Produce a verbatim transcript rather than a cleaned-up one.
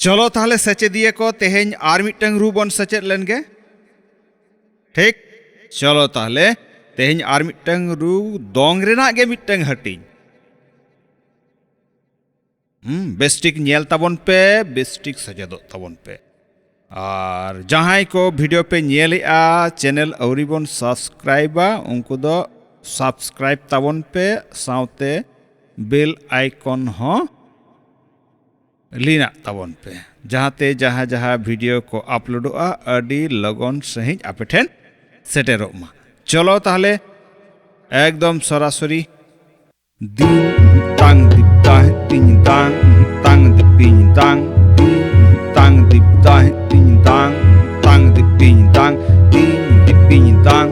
ᱪᱚᱞᱚ ᱛᱟᱦᱞᱮ ᱥᱮᱪᱮᱫᱤᱭᱟᱹ ᱠᱚ, ᱛᱮᱦᱮᱧ ᱟᱨ ᱢᱤᱫᱴᱟᱝ ᱨᱩ ᱵᱚᱱ ᱥᱮᱪᱮᱫ ᱞᱮᱱ ᱜᱮ᱾ ᱴᱷᱤᱠ? ᱪᱚᱞᱚ ᱛᱟᱦᱞᱮ ᱛᱮᱦᱮᱧ ᱟᱨ ᱢᱤᱫᱴᱟᱝ ᱨᱩ, ᱫᱚᱝ ᱨᱮᱱᱟᱜ ᱜᱮ ᱢᱤᱫᱴᱟᱝ ᱦᱟᱹᱴᱤᱧ᱾ ᱦᱩᱸ, ᱵᱮᱥᱴᱷᱤᱠ ᱧᱮᱞ ᱛᱟᱵᱚᱱ ᱯᱮ, ᱵᱮᱥᱴᱷᱤᱠ ᱥᱮᱪᱮᱫᱚᱜ ᱛᱟᱵᱚᱱ ᱯᱮ᱾ ᱟᱨ ᱡᱟᱦᱟᱸᱭ ᱠᱚ ᱵᱷᱤᱰᱤᱭᱳ ᱯᱮ ᱧᱮᱞᱮᱜᱼᱟ, ᱪᱮᱱᱮᱞ ᱟᱹᱣᱨᱤ ᱵᱚᱱ ᱥᱟᱵᱥᱠᱨᱟᱭᱤᱵᱟ, ᱩᱱᱠᱩ ᱫᱚ ᱥᱟᱵᱥᱠᱨᱟᱭᱤᱵ ᱛᱟᱵᱚᱱ ᱯᱮ, ᱥᱟᱶᱛᱮ ᱵᱮᱞ ᱟᱭᱠᱚᱱ ᱦᱚᱸ ᱞᱤᱱᱟᱜ ᱛᱟᱵᱚᱱ ᱯᱮ, ᱡᱟᱦᱟᱸᱛᱮ ᱡᱟᱦᱟᱸ ᱡᱟᱦᱟᱸ ᱵᱷᱤᱰᱤᱭᱳ ᱠᱚ ᱟᱯᱞᱳᱰᱚᱜᱼᱟ, ᱟᱹᱰᱤ ᱞᱚᱜᱚᱱ ᱥᱟᱺᱦᱤᱡ ᱟᱯᱮ ᱴᱷᱮᱱ ᱥᱮᱴᱮᱨᱚᱜ ᱢᱟ᱾ ᱪᱚᱞᱚ ᱛᱟᱦᱞᱮ ᱮᱠᱫᱚᱢ ᱥᱚᱨᱟᱥᱚᱨᱤ᱾ ᱫᱤᱱ ᱛᱟᱝ ᱫᱤᱯ ᱫᱟᱦ ᱛᱤᱧ ᱫᱟᱝ, ᱛᱟᱝ ᱫᱤᱯᱤᱧ ᱫᱟᱝ, ᱫᱤᱱ ᱛᱟᱝ ᱫᱤᱯ ᱫᱟᱦ ᱛᱤᱧ ᱫᱟᱝ, ᱛᱟᱝ ᱫᱤᱯᱤᱧ ᱫᱟᱝ, ᱫᱤᱱ ᱫᱤᱯᱤᱧ ᱫᱟᱝ᱾